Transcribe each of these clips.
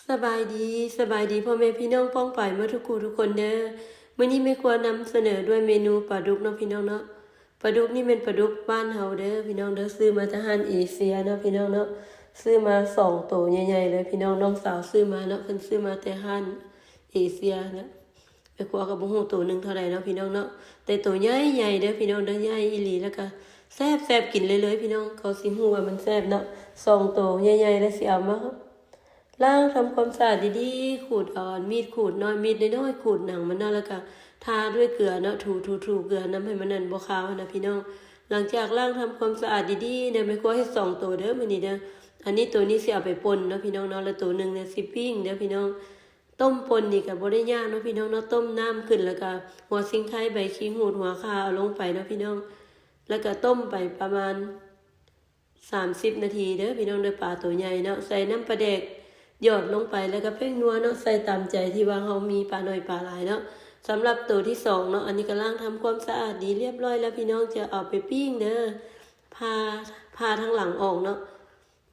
ສະບາຍດີ ສະບາຍດີພໍ່ແມ່ພີ່ນ້ອງປ້ອງປາຍໝົດທຸກຜູ້ທຸກຄົນເດີ. ມື້ນີ້ແມ່ຄົວນຳສະເໜີດ້ວຍເມນູປາດຸກເນາະພີ່ນ້ອງເນາະ. ປາດຸກນີ້ແມ່ນປາດຸກບ້ານເຮົາເດີພີ່ນ້ອງເດີ ຊື້ມາຈາກຮ້ານເອເຊຍເນາະພີ່ນ້ອງເນາະ. ຊື້ມາສອງໂຕໃຫຍ່ໆເລີຍພີ່ນ້ອງ ນ້ອງສາວຊື້ມາເນາະ ເພິ່ນຊື້ມາແຕ່ຮ້ານເອເຊຍນະ. ແມ່ຄົວກໍບໍ່ຮູ້ໂຕໜຶ່ງເທົ່າໃດເນາະພີ່ນ້ອງເນາະ ແຕ່ໂຕໃຫຍ່ໆເດີພີ່ນ້ອງເດີ ໃຫຍ່ອີ່ຫຼີ ແລ້ວກໍແຊບໆ ກິນເລື້ອຍໆພີ່ນ້ອງ ເຂົາຊິຮູ້ວ່າມັນແຊບເນາະ. ສອງໂຕໃຫຍ່ໆ ແລ້ວຊິເອົາມາ ລ້າງທຳຄວາມສະອາດດີໆ ຂູດເອົາອັນມີດຂູດນ້ອຍ ມີດນ້ອຍໆ ຂູດໜັງມັນເນາະ ແລ້ວກະທາດ້ວຍເກືອເນາະ ຖູໆໆ ເກືອນຳໃຫ້ມັນນັ້ນບໍ່ຄາວຫັ້ນນະພີ່ນ້ອງ. ຫຼັງຈາກລ້າງທຳຄວາມສະອາດດີໆເດີ ແມ່ຄົວເຮັດສອງໂຕເດີມື້ນີ້ເດີ. ອັນນີ້ໂຕນີ້ຊິເອົາໄປປົ່ນເນາະພີ່ນ້ອງເນາະ ແລ້ວໂຕໜຶ່ງເນຍຊິປີ້ງເດີພີ່ນ້ອງ. ຕົ້ມປົ່ນນີ້ກະບໍ່ໄດ້ຍາກເນາະພີ່ນ້ອງເນາະ ຕົ້ມນ້ຳຂຶ້ນ ແລ້ວກະຫົວຊິງໄຄ ໃບຂີ້ຫູດ ຫົວຂ່າເອົາລົງໄປເນາະພີ່ນ້ອງ ແລ້ວກະຕົ້ມໄປປະມານ ສາມສິບນາທີເດີພີ່ນ້ອງເດີ ປາໂຕໃຫຍ່ເນາະ. ໃສ່ນ້ຳປາແດກຫຍອດລົງໄປ ແລ້ວກໍແປ້ງນົວເນາະ ໃສ່ຕາມໃຈທີ່ວ່າເຮົາມີປາໜ້ອຍປາຫຼາຍເນາະ. ສຳລັບໂຕທີສອງເນາະ ອັນນີ້ກໍລ້າງທຳຄວາມສະອາດດີລຽບຮ້ອຍແລ້ວພີ່ນ້ອງ ຈະເອົາໄປປີ້ງເດີ. ຜ່າ ຜ່າທາງຫຼັງອອກເນາະ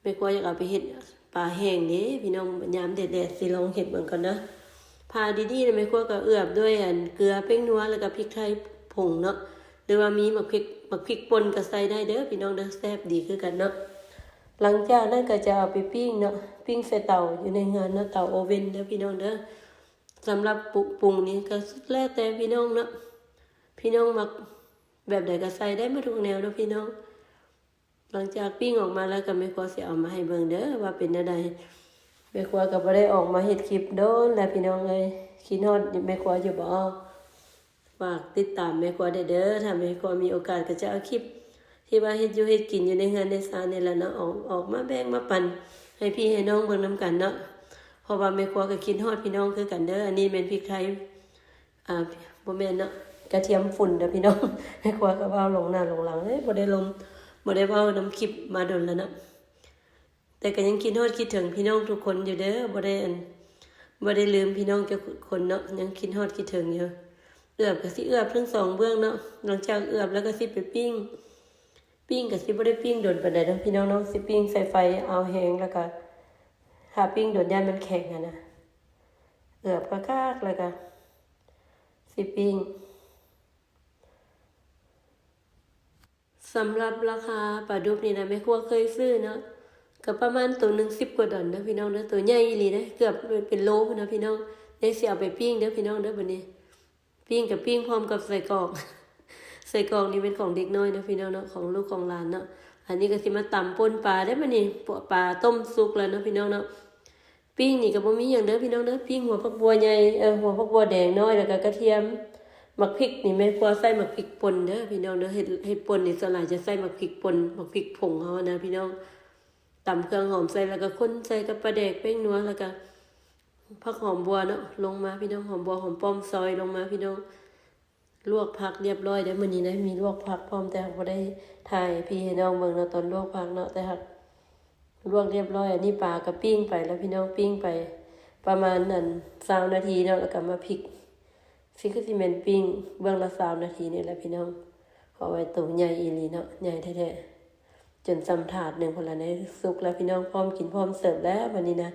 ແມ່ຄົວຢາກເອົາໄປເຮັດປາແຫ້ງເດ້ພີ່ນ້ອງ ຍາມແດດໆ ຊິລອງເຮັດເບິ່ງກ່ອນເດີ. ຜ່າດີໆ ແລ້ວແມ່ຄົວກໍເອືອບດ້ວຍອັນເກືອ ແປ້ງນົວ ແລ້ວກໍພິກໄທຜົງເນາະ ຫຼືວ່າມີໝາກພິກ ໝາກພິກປົ່ນກໍໃສ່ໄດ້ເດີພີ່ນ້ອງເດີ ແຊບດີຄືກັນເນາະ. ຫຼັງຈາກນັ້ນກໍຈະເອົາໄປປີ້ງເນາະ ປີ້ງໃສ່ເຕົາຢູ່ໃນເຮືອນເນາະ ເຕົາໂອເວັນເດີພີ່ນ້ອງເດີ. ສຳລັບປຸ ປຸງນີ້ກໍສຸດແລ້ວແຕ່ພີ່ນ້ອງເນາະ ພີ່ນ້ອງມັກແບບໃດກໍໃສ່ໄດ້ໝົດທຸກແນວເນາະພີ່ນ້ອງ. ຫຼັງຈາກປີ້ງອອກມາແລ້ວກໍແມ່ຄົວຊິເອົາມາໃຫ້ເບິ່ງເດີວ່າເປັນແນວໃດ. ແມ່ຄົວກໍບໍ່ໄດ້ອອກມາເຮັດຄລິບດົນແລ້ວພີ່ນ້ອງເອີຍ ຄິດຮອດແມ່ຄົວຢູ່ບໍ່? ຝາກຕິດຕາມແມ່ຄົວແດ່ເດີ ຖ້າແມ່ຄົວມີໂອກາດກໍຈະເອົາຄລິບທີ່ວ່າເຮັດຢູ່ເຮັດກິນຢູ່ໃນເຮືອນໃນຊານນີ້ແຫຼະເນາະ ອອກ ອອກມາແບ່ງມາປັນໃຫ້ພີ່ໃຫ້ນ້ອງເບິ່ງນຳກັນເນາະ ເພາະວ່າແມ່ຄົວກໍຄິດຮອດພີ່ນ້ອງຄືກັນເດີ. ອັນນີ້ແມ່ນພິກໄທ ອ່າ ບໍ່ແມ່ນເນາະ ກະທຽມຝຸ່ນເດີພີ່ນ້ອງ ແມ່ຄົວກໍເວົ້າລົງໜ້າລົງຫຼັງເດ້ ບໍ່ໄດ້ລົມ ບໍ່ໄດ້ເວົ້ານຳຄລິບມາດົນແລ້ວເນາະ ແຕ່ກໍຍັງຄິດຮອດຄິດເຖິງພີ່ນ້ອງທຸກຄົນຢູ່ເດີ ບໍ່ໄດ້ອັນ ບໍ່ໄດ້ລືມພີ່ນ້ອງຈັກຄົນເນາະ ຍັງຄິດຮອດຄິດເຖິງຢູ່. ເອືອບກໍຊິເອືອບທັງສອງເບື້ອງເນາະ ຫຼັງຈາກເອືອບແລ້ວກໍຊິໄປປີ້ງ ປີ້ງກໍຊິບໍ່ໄດ້ປີ້ງດົນປານໃດເນາະພີ່ນ້ອງເນາະ ຊິປີ້ງໃສ່ໄຟອ່າວແຮງ ແລ້ວກໍຖ້າປີ້ງດົນຢ້ານມັນແຂງຫັ້ນນະ. ເອືອບຄັກໆ ແລ້ວກະຊິປີ້ງ. ສຳລັບລາຄາປາດຸກນີ້ນະ ແມ່ຄົວເຄີຍຊື້ເນາະ ກໍປະມານໂຕໜຶ່ງສິບກວ່າດອນເດີພີ່ນ້ອງເດີ ໂຕໃຫຍ່ອີ່ຫຼີເດ້ ເກືອບເປັນໂລພຸ້ນນະພີ່ນ້ອງ. ເດ ຊິເອົາໄປປີ້ງເດີພີ່ນ້ອງເດີ ບັດນີ້ ປີ້ງກໍປີ້ງພ້ອມກັບໄສ້ກອກ ໄສ້ກອກນີ້ແມ່ນຂອງເດັກນ້ອຍເນາະພີ່ນ້ອງເນາະ ຂອງລູກຂອງຫຼານເນາະ. ອັນນີ້ກໍຊິມາຕຳປົ່ນປາເດ້ບັດນີ້ ປາຕົ້ມສຸກແລ້ວເນາະພີ່ນ້ອງເນາະ. ປີ້ງນີ້ກໍບໍ່ມີຫຍັງເດີພີ່ນ້ອງເດີ ປີ້ງຫົວຜັກບົວໃຫຍ່ ເອີ ຫົວຜັກບົວແດງນ້ອຍ ແລ້ວກໍກະທຽມ ໝາກພິກນີ້ແມ່ຄົວໃສ່ໝາກພິກປົ່ນເດີພີ່ນ້ອງເດີ. ເຮັດ ເຮັດປົ່ນນີ້ສ່ວນຫຼາຍຈະໃສ່ໝາກພິກປົ່ນ ໝາກພິກຜົງເຮົານະພີ່ນ້ອງ. ຕຳເຄື່ອງຫອມໃສ່ ແລ້ວກໍຄົນໃສ່ກັບປາແດກ ແປ້ງນົວ ແລ້ວກໍຜັກຫອມບົວເນາະ ລົງມາພີ່ນ້ອງ ຫອມບົວ ຫອມປ້ອມ ຊອຍລົງມາພີ່ນ້ອງ. ລວກຜັກລຽບຮ້ອຍເດີ ມື້ນີ້ນະ ມີລວກຜັກພ້ອມ ແຕ່ຫາກບໍ່ໄດ້ຖ່າຍໃຫ້ພີ່ໃຫ້ນ້ອງເບິ່ງເນາະ ຕອນລວກຜັກເນາະ ແຕ່ຫາກລວກລຽບຮ້ອຍ. ອັນນີ້ປາກໍປີ້ງໄປແລ້ວພີ່ນ້ອງ ປີ້ງໄປປະມານອັນຊາວນາທີເນາະ ແລ້ວກໍມາພິກ ຊິຄືຊິແມ່ນປີ້ງເບື້ອງລະຊາວນາທີນີ້ແຫຼະພີ່ນ້ອງ ເພາະວ່າໂຕໃຫຍ່ອີ່ຫຼີເນາະ ໃຫຍ່ແທ້ໆ ຈົນສ່ຳຖາດໜຶ່ງພຸ້ນລະເດ້. ສຸກແລ້ວພີ່ນ້ອງ ພ້ອມກິນພ້ອມເສີບແລ້ວບັດນີ້ນະ.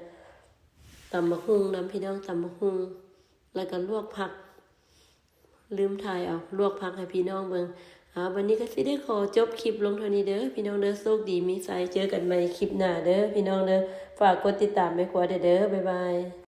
ຕຳບັກຫຸ່ງນຳພີ່ນ້ອງ ຕຳບັກຫຸ່ງ ແລ້ວກໍລວກຜັກ ລືມຖ່າຍເອົາ ລວກຜັກໃຫ້ພີ່ນ້ອງເບິ່ງ. ເອົາ ບັດນີ້ກໍຊິໄດ້ຂໍຈົບຄລິບລົງເທົ່ານີ້ເດີພີ່ນ້ອງເດີ ໂຊກດີມີໄຊ ເຈີກັນໃໝ່ຄລິບໜ້າເດີພີ່ນ້ອງເດີ. ຝາກກົດຕິດຕາມແມ່ຄົວແດ່ເດີ ບາຍບາຍ.